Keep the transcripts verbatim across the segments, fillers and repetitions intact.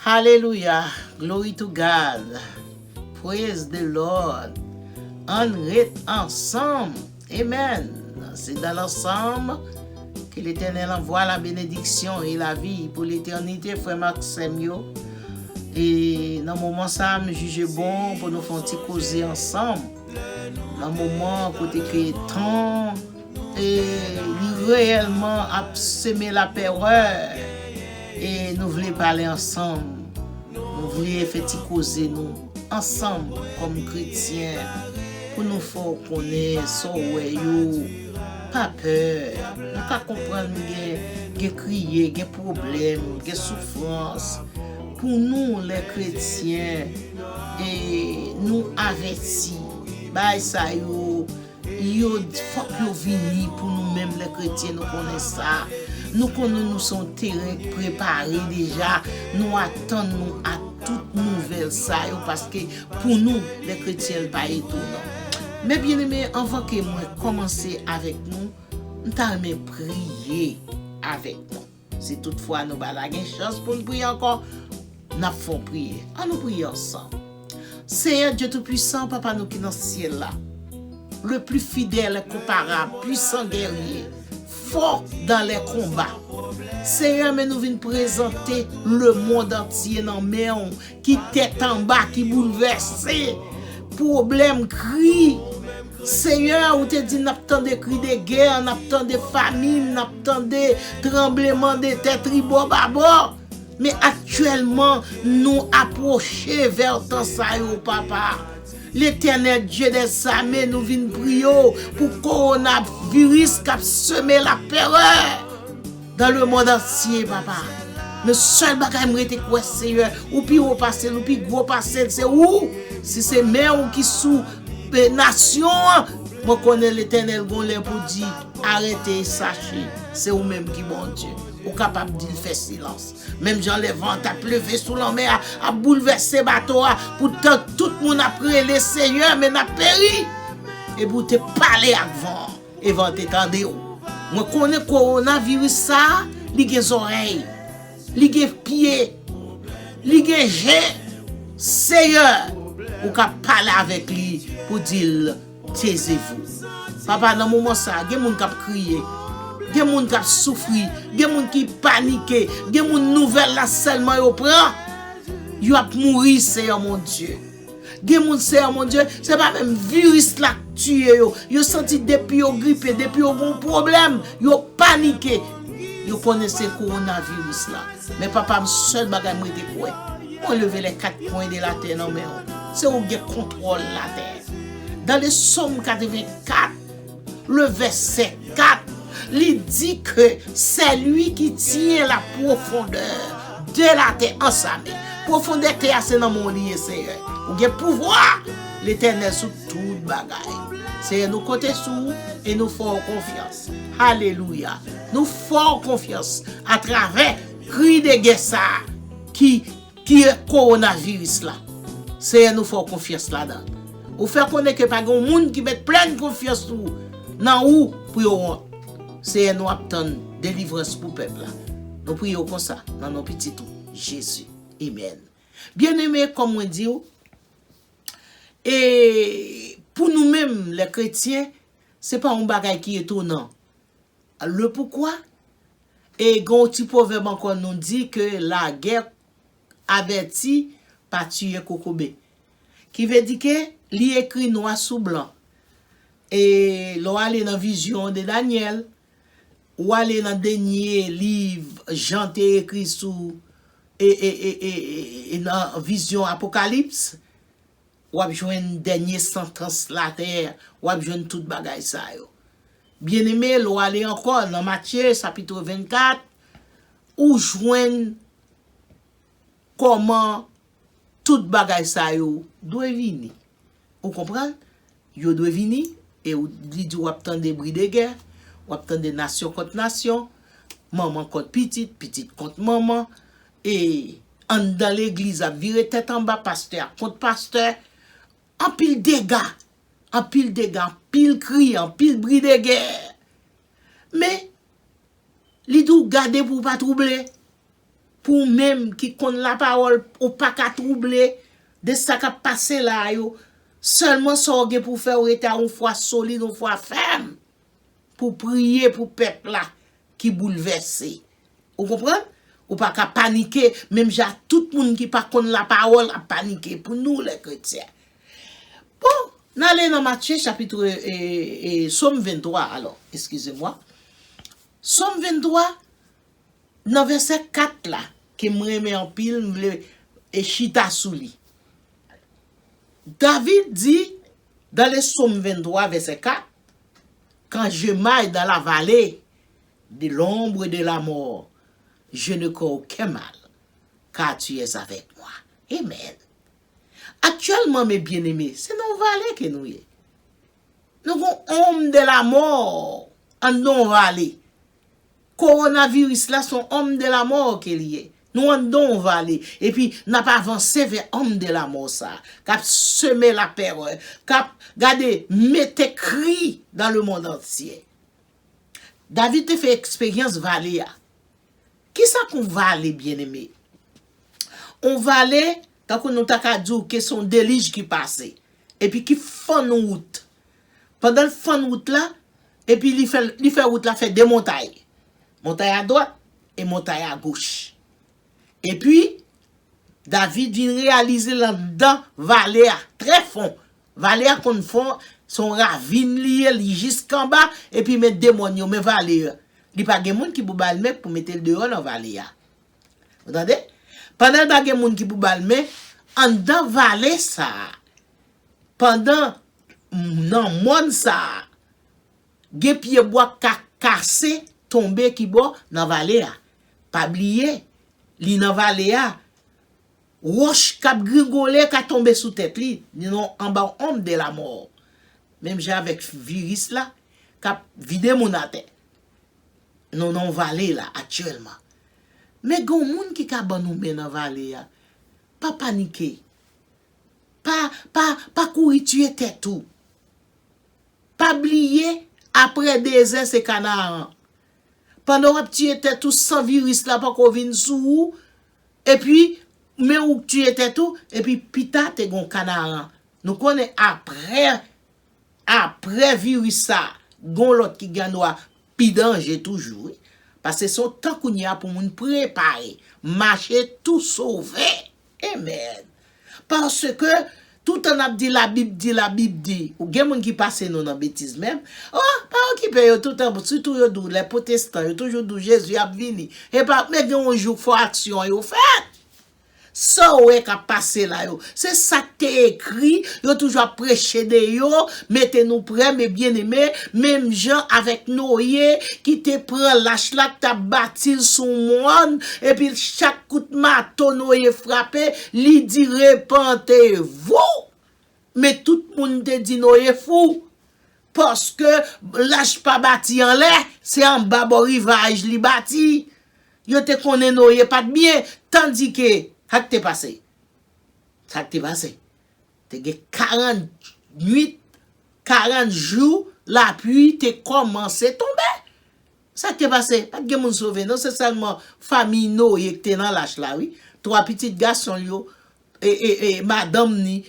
Alelouya. Glory to God. Praise the Lord. Ann ret ansanm. Amen. Se dans l'ensemble que l'Éternel envoie la bénédiction et la vie pour l'éternité, frè m ak sè m yo. E nan moman sa a, m jije bon pou nou fè yon ti koze ansanm. Nan moman kote ke tan e li reyèlman ap seme lapèrè, e nou vle pale ansanm, nou vle fè ti koze nou ansanm kòm kretyen, pou nou fè w konnen sa w wè yo, pa pè. Nou ka konprann gen, gen kriye, gen pwoblèm, gen soufrans. Pou nou, lè kretyen, e nou avèti, bagay sa yo, yo fòk yo vini pou nou menm lè kretyen, nou konnen sa. Nou konnen nou se yon teren k prepare deja, nou atann nou a tout nouvèl sa yo, paske pou nou, lè kretyen, l pa etonan. Men byeneme, anvan ke mwen kòmanse avèk nou, m ta renmen priye avèk nou. Si toutfwa nou pa ta gen chans pou n priye ankò, n ap fè yon priyè. Ann nou priye ansanm. Seyè Dye Toupisan, Papa nou ki nan syèl la, le pli fidèl, enkonparab, pwisan gèrye, fò dans les combats. Seyè, men nou vin prezante lemonn antye nan men w, ki tèt anba, ki boulvèse, pwoblèm, kri. Seyè, ou te di n ap tande kri de gè, n ap tande famin, n ap tande tranbleman de tè tribò babò. Men aktyèlman, nou apwoche vè tan sa yo, Papa. Letènèl, Dye dèzame, nou vin priye w pou kowonaviris k ap seme laperè dans le monde entier, Papa. Men sèl bagay m rete kwè, Seyè, ou pi wo pase l, ou pi gwo pase l, se ou. Si se men w ki sou, e, nasyon an, mwen konnen Letènèl gon lè pou di, arete e sache, se ou menm ki Bondye. Ou kapab di l fè silans. Menm jan lè van an t ap leve sou lanmè a, ap boulvèse bato a, poutan tout moun ap rele, Seyè, men n ap peri. Epi w te pale ak van an, e van an te tande w. Mwen konnen kowonaviris sa a, li gen zòrèy, li gen pye, li gen je. Seyè, ou ka pale avèk li pou di l, taisez-vous. Papa, nan moman sa a, gen moun k ap kriye, gen moun k ap soufri, gen moun ki panike, gen moun nouvèl la sèlman yo pran, yo ap mouri, Seyè mon Dye. Gen moun, Seyè mon Dye, se pa menm viris la k tiye yo. Yo santi depi yo gripe, depi yo gen yon pwoblèm, yo panike. Yo konnen se kowonaviris la. Men Papa m, sèl bagay m rete kwè, mwen leve les quatre coins de la terre nan men w. Se ou k gen kontwòl latè. Dans le Psaume quatre-vingt-quatre, le verset quatre, li di ke c'est lui qui tient la profondeur de la terre en sa main. Pwofondè tè a se nan men w li ye, Seyè. Ou gen pouvwa, Letènèl, sou tout bagay. Seyè, nou konte sou ou e nou fè w konfyans. Alelouya. Nou fè w konfyans atravè kri de gè sa a ki, ki kowonaviris la. Seyè, nou fè w konfyans ladan l. Ou fè konnen ke pa gen yon moun ki met plen konfyans ou nan ou pou yo wont. Seyè, nou ap tann delivrans pou pèp la. Nou priye w konsa, nan non pitit ou, Jezi. Amèn. Byeneme, kòm mwen di w, e pou nou menm, lè kretyen, se pa yon bagay ki etonan. Le poukwa? E gen yon ti pwovèb ankò nou di ke la guerre avertie pa tiye kokobe. Ki vle di ke li ekri nwa sou blan. E lè w ale nan vizyon de Danyèl, ou ale nan dènye liv Jan te ekri sou, e, e, e, e, e, e nan vizyon Apokalips, w ap jwenn dènye santans latè, w ap jwenn tout bagay sa yo. Byeneme, lè w ale ankò nan Matye, chapitre vennkat, ou jwenn kòman tout bagay sa yo dwe vini. Ou konprann? Yo dwe vini, e ou, li di w ap tande bri de gè, w ap tande nasyon kont nasyon, manman kont pitit, pitit kont manman, e anndan legliz ap vire tèt anba, pastè a kont pastè, anpil dega, anpil dega, anpil kri, anpil bri de gè. Men, li di w gade pou w pa twouble. Pou ou menm ki konn lapawòl, ou pa ka twouble de sa k ap pase la a yo. Sèlman sa w gen pou w fè, ou rete a yon fwa solid, yon fwa fèm pou priye pou pèp la ki boulvèse. Ou konprann? Ou pa ka panike, menm jan tout moun ki pa konn lapawòl ap panike pou nou, lè kretyen. Bon, n ale nan Matye chapit, e, e, Sòm venntwa, alò, eskize mwa. Sòm venntwa, nan vèsè kat la, ke m renmen anpil, m vle, e, chita sou li. David di, dans le Psaume vingt-trois, verset quatre, quand je marche dans la vallée de l'ombre de la mort, je ne crains aucun mal, car tu es avec moi. Amen. Aktyèlman, mes bien-aimés, se nan yon vale ke nou ye. Nou gon ombre de la mort anndan yon vale. Kowonaviris la se yon ombre de la mort ke li ye. Nou anndan yon vale. Epi, n ap avanse vè ombre de la mort sa a, k ap seme laperè, k ap, gade, mete kri dans le monde entier. David te fè eksperyans vale a. Kisa k yon vale, bien-aimé? Yon vale, tankou nou ta ka di w ke se yon delij ki pase, epi ki fann wout. Pandan l fann wout la, epi li fè, li fè wout la fè de montay. Montay adwat e montay agoch. Epi, David vin reyalize l anndan vale a, trè fon. Vale a konn fon, se yon ravin li ye, li jiskanba, epi men de mòn yo, men vale a. Li pa gen moun ki pou ba l men pou mete l deyò nan vale a. Ou tande? Pandan l pa gen moun ki pou ba l men, anndan vale sa a, pandan nan mòn sa a, gen pye bwa k ka kase, tonbe ki bò nan vale a. Pa bliye, li nan vale a, wòch k ap gringole ka tonbe sou tèt li, li nan anba ombre de la mort. Menm jan avèk viris la, k ap vide moun atè. Nou nan yon vale la, aktyèlman. Men gen yon moun ki ka ban nou men nan vale a. Pa panike. Pa, pa, pa kouri tiye tèt ou. Pa bliye, apre dezè se Kanaran. Pandan w ap tiye tèt ou san viris la pako vin sou ou, epi, men ou k tiye tèt ou, epi pita te gon Kanaran. Nou konnen apre, apre viris sa, gon lòt ki gen dwa pi danje toujou, wi. Paske se yon tan kounye a pou moun prepare, mache tou sove. Amen. Paske toutan n ap di Labib di, Labib di, ou gen moun ki pase nou nan betiz menm. Oh, pa okipe yo toutan, sitou yo di w lè pwotestan, yo toujou di w Jezi ap vini. E pa, men gen yon jou fò aksyon yo fèt. Sa w wè k ap pase la yo, se sa k te ekri, yo toujou ap preche de yo, mete nou prè, mes bien-aimés, menm jan avèk Noye ki te pran lach la, k t ap bati l sou mòn, epi chak kout mato Noye frape, li di, repentez-vous, men tout moun te di Noye fou, paske lach pa bati anlè, se anba bò rivaj li bati. Yo te konnen Noye pa t byen, tandike, sa k te pase? Sa k te pase? Te gen karant nwit, karant jou, lapli te kòmanse tonbe. Sa k te pase? Pa t gen moun sove, non, se sèlman fanmi Noye ki te nan lach la, wi. Twa pitit gason l yo, e, e, e, madanm ni,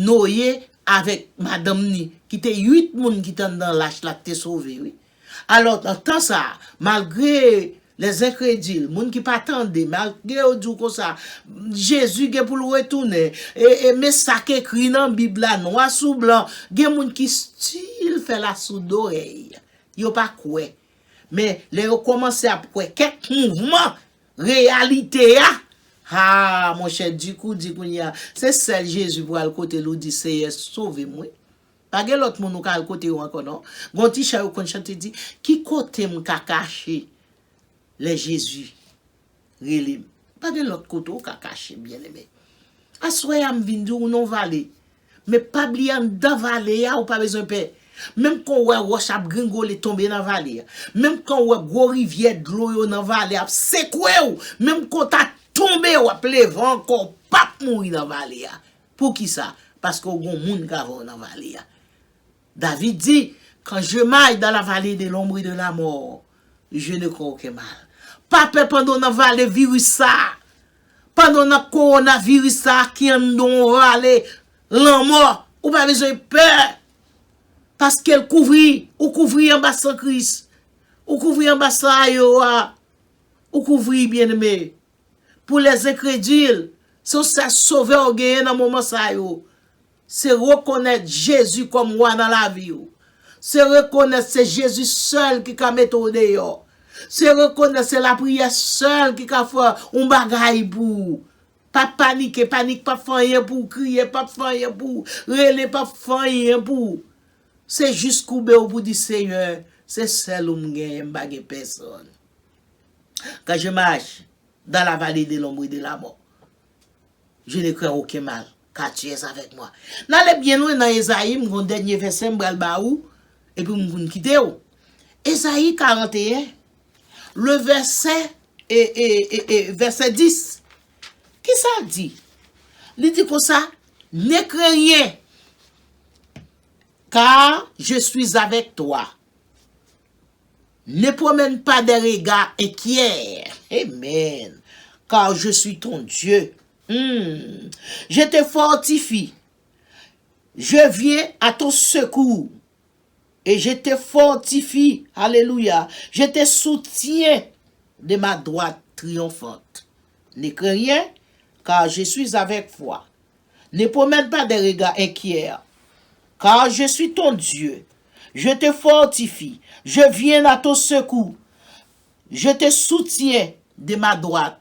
Noye avèk madanm ni, ki te uit moun ki te anndan lach la, ki te sove, wi. Alò, nan tan sa a, malgre lèzenkredil, moun ki pa tande, malgre yo di w konsa, Jezi gen pou l retounen, e, e men sa k ekri nan Bib la, nwa sou blan, gen moun ki still fè lasoudorèy. Yo pa kwè. Men, lè yo kòmanse ap kwè kèk mouvman reyalite a, ha, monchè, di kou di kounye a, se sèl Jezi pou al kote l ou di, Seyè, sove m, wi. Pa gen lòt moun ou ka al kote yo ankò, non. Gon ti chan yo konn chante di, ki kote m ka kache lè Jezi rele m? Pa gen lòt kote ou ka kache, byeneme. Aswè a, m vin di w, ou nan vale. Men pa bliye, anndan vale a, ou pa bezwen pè. Menm kan w wè wòch ap gringole tonbe nan vale a, menm kan w wè gwo rivyè dlo yo nan vale a ap sekwe w, menm kan w ta tonbe, w ap leve ankò, w p ap mouri nan vale a. Poukisa? Paske w gon moun k avè w nan vale a. David di, quand je marche dans la vallée de l'ombre et de la mort, je ne crains aucun mal. Pa pè pandan w nan vale viris sa a. Pandan nan kowonaviris sa a ki anndan yon vale lanmò, ou pa bezwen pè. Paske l kouvri, ou kouvri anba san Kris. Ou kouvri anba san Ayo a. Ou kouvri, byeneme. Pou lèzenkredil, se yon sèl sovè w genyen nan moman sa yo. Se rekonèt Jezi kòm wa nan lavi w. Se rekonèt se Jezi sèl ki ka mete w deyò. Se rekonèt se lapriyè sèl ki ka fè yon bagay pou ou. Pa panike, panik p ap fè anyen pou ou, kriye p ap fè anyen pou ou, rele p ap fè anyen pou ou. Se jis koube w pou di, Senyè, se sèl ou m genyen, m pa gen pèsonn. Quand je marche dans la vallée de l'ombre et de la mort, je ne crains aucun mal, car tu es avec moi. N ale byen lwen nan Ezayi, m gon dènye vèsè m pral ba ou, epi m vin kite w. Ezayi karanteyen, le vèsè, e, e, e, e, vèsè dis. Kisa l di? Li di konsa, Ne crains rien, car je suis avec toi. Ne promène pas des regards inquiets. Amen. Car je suis ton Dieu. Hmm. Je te fortifie. Je viens à ton secours. Et je te fortifie. Alléluia. Je te soutiens de ma droite triomphante. Ne crains rien, car je suis avec toi. Ne promène pas des regards inquiets, car je suis ton Dieu. Je te fortifie. Je viens à ton secours. Je te soutiens de ma droite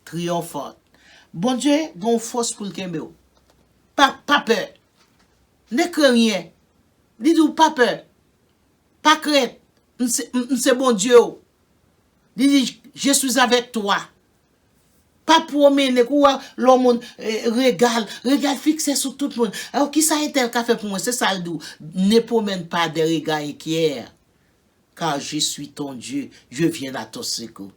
triomphante. Bondye gen yon fòs pou l kenbe w. Pa, pa pè. Ne crains rien. Li di w pa pè. Pa krent. M se, m, m se Bondye w. Li di, Je suis avec toi. Pa pwomennen, kou wè lò moun, eh, rega l, rega l fikse sou tout moun. Alò, kisa entèl ka fè pou mwen? Se sa l di w. Ne promène pas des regards inquiets, car je suis ton Dieu, je viens à ton secours.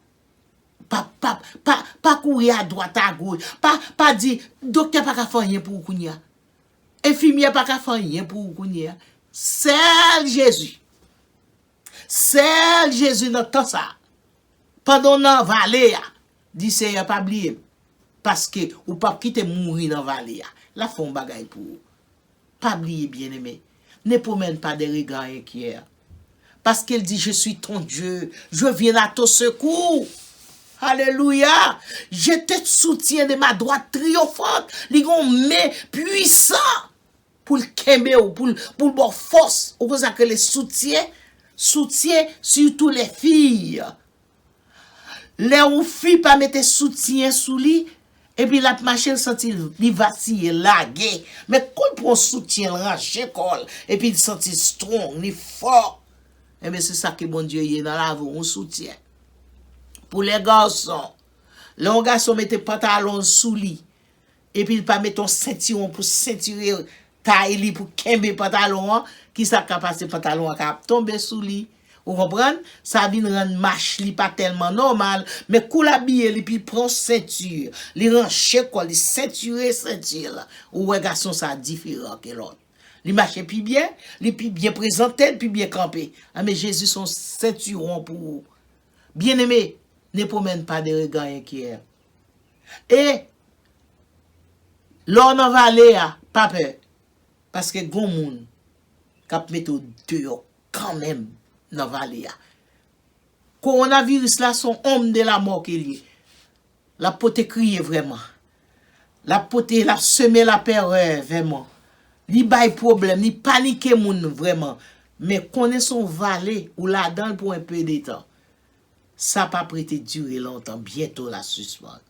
Pa, pa, pa, pa kouri adwat agoch. Pa, pa di, doktè pa ka fè anyen pou ou kounye a. Enfimyè pa ka fè anyen pou ou kounye a. Sèl Jezi. Sèl Jezi nan tan sa a. Pandan w nan vale a, di, Senyè, pa bliye m. Paske ou p ap kite m mouri nan vale a. L ap fè yon bagay pou ou. Pa bliye, byeneme. Ne promène pas des regards inquiets. Paske l di, Je suis ton Dieu. Je viens à ton secours. Alléluia. Je te soutiens de ma droite triomphante. Li gen yon men pwisan pou l kenbe w, pou l, pou l ba w fòs. Ou konn sa k rele soutyen? Soutyen, surtout les filles. Lè yon fi pa mete soutyen sou li, epi l ap mache, l santi li vasiye, lage. Men kou l pran soutyen, l ranche kò l, epi l santi strong, li fò. Enben, se sa ke Bondye ye nan lavi w, yon soutyen. Pou lè gason, lè yon gason mete pantalon l sou li, epi l pa mete yon sentiwon pou sentire tay li, pou kenbe pantalon an, kisa k ka pase? Pantalon an ka ap tonbe sou li. Ou konprann? Sa vin rann mach li pa tèlman nòmal, men kou l abiye, li pi pran senti, li ranche kò, li sentire senti l. Ou wè gason sa diferan ke lòt. Li mache pi byen, li pi byen prezante, li pi byen kanpe. Anben, Jezi se yon sentiwon pou ou. Byeneme, ne promène pas des regards inquiets. E lè w nan vale a, pa pè, paske gon moun k ap mete w deyò kanmenm nan vale a. Kowonaviris la se yon ombre de la mort ke l ye. L ap pote kriye vrèman. L ap pote, l ap seme laperè vrèman. Li bay pwoblèm, li panike moun vrèman. Men konnen se yon vale, ou ladan l pou un peu de temps. Sa p ap rete dire lontan, byento l a sispann.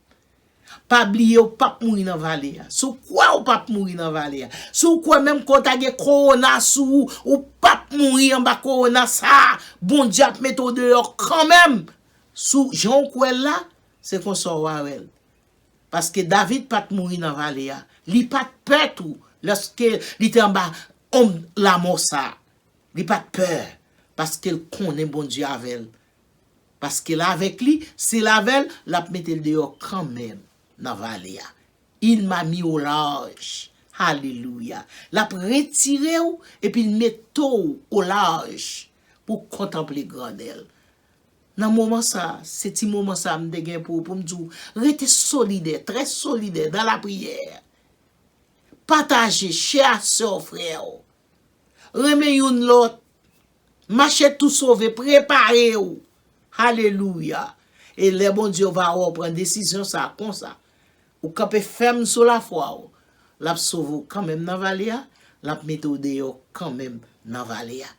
Pa bliye, ou p ap mouri nan vale a. Si w kwè ou p ap mouri nan vale a, si w kwè menm ke w ta gen kowona sou ou, ou p ap mouri anba kowona sa a, Bondye ap mete w deyò kanmenm. Si w, jan w kwè l la, se konsa w a wè l. Paske David pa t mouri nan vale a. Li pa t pè tou, lòske li te anba ombre lanmò sa a. Li pa t pè, paske l konnen Bondye avè l. Paske l avèk li, si l avè l, l ap mete l deyò kanmenm nan vale a. Il m'a mis au large. Alelouya. L ap retire w, epi l mete w au large pou w kontanple grandè l. Nan moman sa, se ti moman sa m te gen pou, pou m di w, rete solidè, trè solidè dans la prière. Pataje, chè a sè w, frè w. Renmen youn lòt. Mache tou sove, prepare w. Alelouya. E lè Bondye va wè w pran desizyon sa konsa, ou kanpe fèm sou lafwa w, l ap sove w kanmenm nan vale a, l ap mete w deyò kanmenm nan vale a.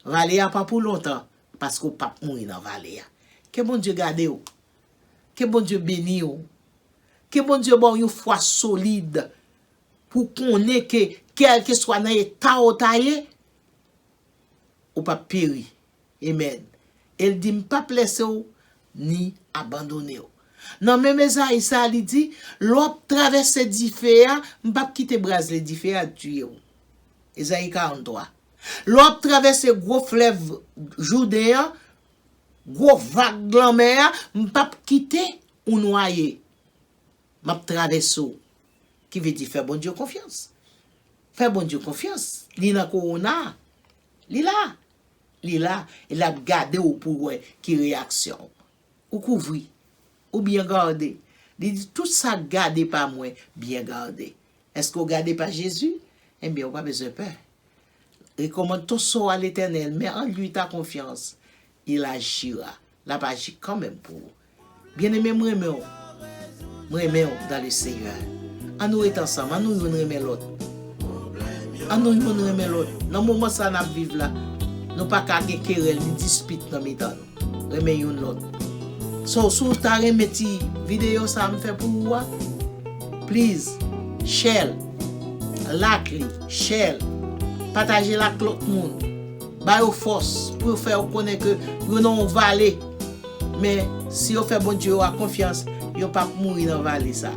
Vale a pa pou lontan, paske w p ap mouri nan vale a. Ke Bondye gade w. Ke Bondye beni w. Ke Bondye ba w yon fwa solid pou w konnen ke, kèlkeswa nan eta w ta ye, ou p ap peri. Amen. E l di, "M p ap lèse w ni abandone w." Nan menm Ezayi sa, li di, "Lè w ap travèse dife a, m p ap kite brazle dife a tiye w." Ezayi karant twa. "Lè w ap travèse gwo flèv Jouden an, gwo vag lanmè a, m p ap kite ou nwaye. M ap travèse w." Ki vle di fè Bondye konfyans. Fè Bondye konfyans. Li nan kowona. Li la. Li la. E l ap gade w pou wè ki reyaksyon w. Ou kouvri. Ou byen gade. Li di, "Tout sa k gade pa mwen, byen gade." Èske w gade pa Jezi? Ebyen, ou pa bezwen pè. Recommande ton sort à l'Éternel, mais en lui ta confiance, il agira. L ap aji kanmenm pou ou. Byeneme, m renmen w. M renmen w dans le Seigneur. An nou ret ansanm, an nou youn renmen lòt. An nou youn renmen lòt. Nan moman sa n ap viv la, nou pa ka gen kerèl ni dispit nan mitan nou. Renmen youn lòt. So, si w ta renmen ti videyo sa m fè pou ou a, please, share l, like li, share l, pataje l ak lòt moun. Ba yo fòs pou yo fè yo konnen ke yo nan yon vale. Men, si yo fè Bondye yo a konfyans, yo p ap mouri nan vale sa.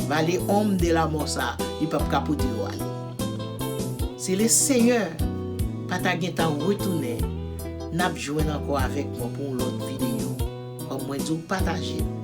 Vale ombre de la mort sa, li p ap ka pote yo ale. Si Lesenyè pa ta gentan retounen, n ap jwenn ankò avèk mwen pou yon lòt videyo. Kòm mwen di w, pataje l.